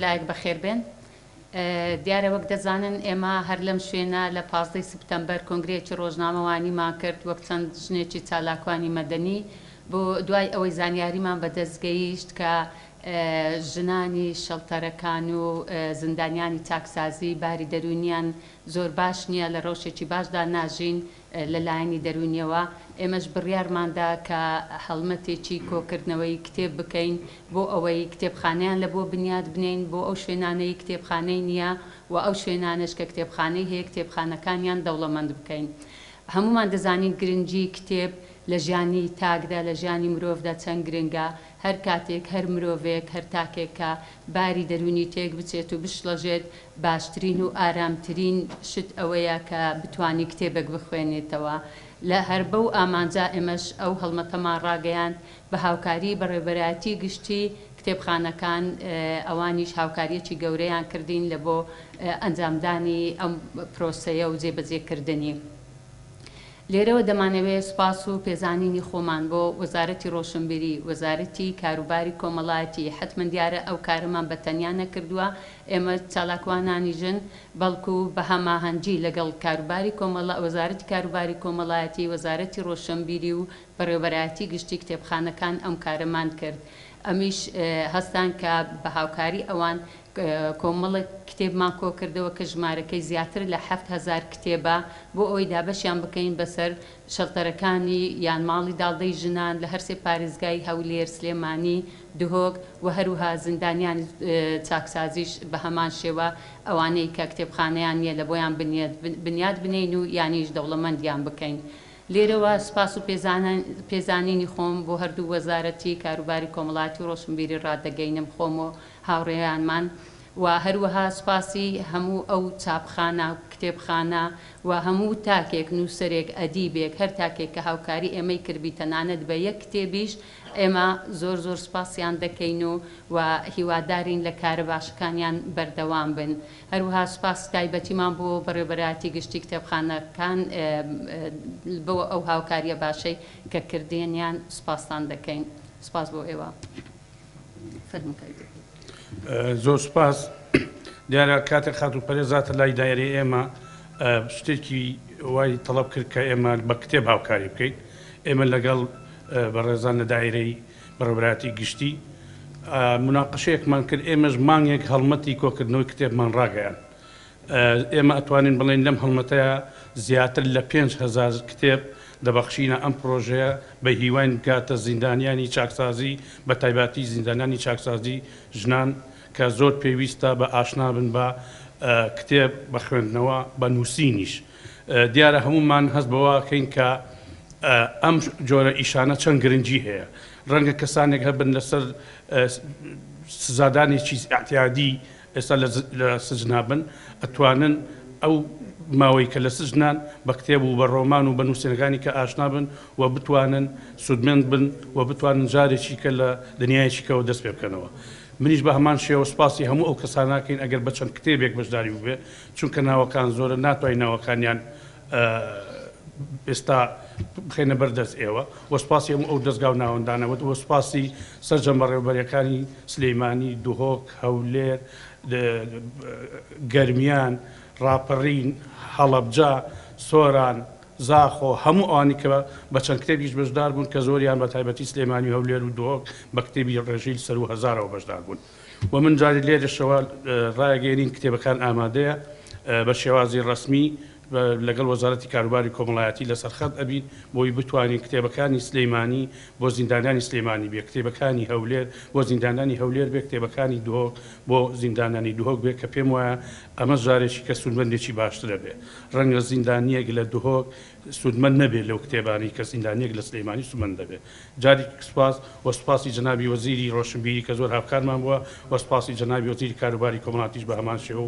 لایەک بەخێر بێن. دیارە وەک دەزانن ئێمە هەر لەم شوێنە لە 15 سپتەمبەر کۆنگرەیەکی ڕۆژنامەوانیمان کرد وەک چەند ژنێکی چالاکوانی مەدەنی بۆ دوای ئەوەی زانیاریمان بەدەست گەیشت کە ژنانی شەڵتەرەکان و زیندانیانی چاکسازی باری دەروونیان زۆر باش نییە، لە ڕەوشێکی باشدا ناژین لە لایەنی دەروونیەوە. ئێمەش بڕیارماندا کە هەڵمەتێکی کۆکردنەوەی کتێب بکەین بۆ ئەوەی کتێبخانەیان لە بۆ بنیات بنێین بۆ ئەو شوێنانەی کتێبخانەی نییە و ئەو شوێنانەش کە کتێبخانەی هەیە کتێبخانەکانیان دەوڵەمەند بکەین. هەموومان دەزانین گرنگی کتێب لە ژیانی تاکدا، لە ژیانی مرۆڤدا چەند گرنگە. هەر کاتێک هەر مرۆڤێک، هەر تاکێک کە باری دەروونی تێک بچێت و بشڵەژێت، باشترین و ئارامترین شت ئەوەیە کە بتوانی کتێبێک بخوێنیتەوە. لە هەر بەو ئامانجە ئێمەش ئەو هەڵمەتەمان ڕاگەیاند بە هاوکاری بەڕێوەبەرایەتی گشتی کتێبخانەکان، ئەوانیش هاوکارییەکی گەورەیان کردین لە بۆ ئەنجامدانی ئەم پرۆسەیە و جێبەجێکردنی. لێرەوە دەمانەوێت سوپاس و پێزانینی خۆمان بۆ وەزارەتی ڕۆشنبیری، وەزارەتی کاروباری کۆمەڵایەتی، حەتمەن دیارە ئەو کارەمان بە تەنیا نەکردووە ئێمە چالاکوانانی ژن، بەڵکو بە هەماهەنگی لەگەڵ کاروباری کۆمەڵە، وەزارەتی کاروباری کۆمەڵایەتی، وەزارەتی ڕۆشنبیری و بەڕێوەبەرایەتی گشتی کتێبخانەکان ئەم کارەمان کرد. ئەمیش هەستان کە بە هاوکاری ئەوان کۆمەڵێک کتێبمان کۆکردەوە کە ژمارەکەی زیاتر لە 7000 کتێبە بۆ ئەوەی دابەشیان بکەین بەسەر شەڵتەرەکانی یان ماڵی داڵدەی ژنان لە هەرسێ پارێزگای هەولێر، سلێمانی، دهۆک و هەروها زیندانیانی چاکسازیش بە هەمان شێوە ئەوانەی کە کتێبخانەیان نییە لە بۆیان بنیات بنێین و یانیش دەوڵەمەندیان بکەین. لێرەوە سوپاس و پێزانینی خۆم بۆ هەردوو وەزارەتی کاروباری کۆمەڵایەتی و ڕۆشنبیری ڕادەگەینم خۆم و هاوڕێیانمان و هەروەها سوپاسی هەموو ئەو چاپخانە، کتێبخانە و هەموو تاکێک، نووسەرێک، ئەدیبێک، هەر تاکێک کە هاوکاری ئێمەی کردبی تەنانەت بە یەک کتێبیش ئێمە زۆر زۆر سوپاسیان دەکەین و و هیوادارین لە کارە باشەکانیان بەردەوام بن. هەروەها سوپاسی تایبەتیمان بۆ بەڕێوەبەرایەتی گشتی کتێبخانەکان بۆ ئەو هاوکارییە باشەی کە کردیانیان سوپاستان دەکەین. سوپاس بۆ ئێوە. فەرموو کاک دکتۆر. زۆر سوپاس. دیارە کاتێک خاتوو پەرێز هاتە لای دایرەی ئێمە شتێکی وای تەڵەب کرد کە ئێمە بە کتێب هاوکاری بکەین. ئێمە لەگەڵ بەڕێزان لە دایرەی بەڕێوەبەرایەتی گشتی موناقەشەیەکمان کرد، ئێمەش مانگێک هەڵمەتی کۆکردنەوەی کتێبمان ڕاگەیاند. ئێمە ئەتوانین بڵێین لەم هەڵمەتەیا زیاتر لە 5000 کتێب دەبەخشینە ئەم پرۆژەیە، بە هیواین بگاتە زیندانیانی چاکسازی، بە تایباتی زیندانیانی چاکسازی ژنان کە زۆر پێویستە بە ئاشنا بن بە کتێب، بە خوێندنەوە، بە نووسینیش. دیارە هەموومان هەست بەوە ئەکەین کە ئەم جۆرە ئیشانە چەند گرنگی هەیە. ڕەنگە کەسانێک هەبن لەسەر سزادانێکی ئیعتیادی ئێستا لە سجنا بن، ئەتوانن ئەو ماوەی کە لە سجنان بە کتێب و بە ڕۆمان و بە نووسینەکانی کە ئاشنا بن و بتوانن سوودمەند بن و بتوانن جارێکی کە لە دنیایەکی کەوە دەست پێ بکەنەوە. منیش بە هەمان شێوە سوپاسی هەموو ئەو کەسانە ئەکەین ئەگەر بە چەند کتێبێک بەشداری بووبێ، چونکە ناوەکان زۆرن ناتوانین ناوەکانیان ئێستا بخەینە بەر دەست ئێوە و سوپاسی هەموو ئەو دەزگا و ناوەندانە و سوپاسی سەرجەم بەڕێوەبەریەکانی سلێمانی، دهۆک، هەولێر، گەرمیان، ڕاپەڕین، هەڵەبجە، سۆران، زاخۆ، هەموو ئەوانەی کە بە چەند کتێبیش بەشدار بوون کە زۆریان بە تایبەتی سلێمانی و هەولێر و دهۆک بە کتێبی ڕێژەی سەروو هەزارەوە بەشدار بوون. و من جارێ لێرەشەوە ڕایەگەیەنین کتێبەکان ئامادەیە بە شێوازی ڕەسمی لەگەڵ وەزارەتی کاروباری کۆمەڵایەتی لەسەر خەت ئەبین بۆی بتوانین کتێبەکانی سلێمانی بۆ زیندانیانی سلێمانی بێ، کتێبەکانی هەولێر بۆ زیندانیانی هەولێر بێ، کتێبەکانی دهۆک بۆ زیندانیانی دهۆک بێ کە پێم وایە ئەمە جارێکی کە سوودمەندێکی باشترە بێ. ڕەنگە زیندانییەک لە دهۆک سوودمەند نەبێ لەو کتێبانەی کە زیندانییەک لە سلێمانی سوودمەند دەبێ. جارێکی سوپاس و سوپاسی جەنابی وەزیری ڕۆشنبیری کە زۆر هاوکارمان بووە و سوپاسی جەنابی وەزیری کاروباری کۆمەڵاتیش بە هەمان شێوە.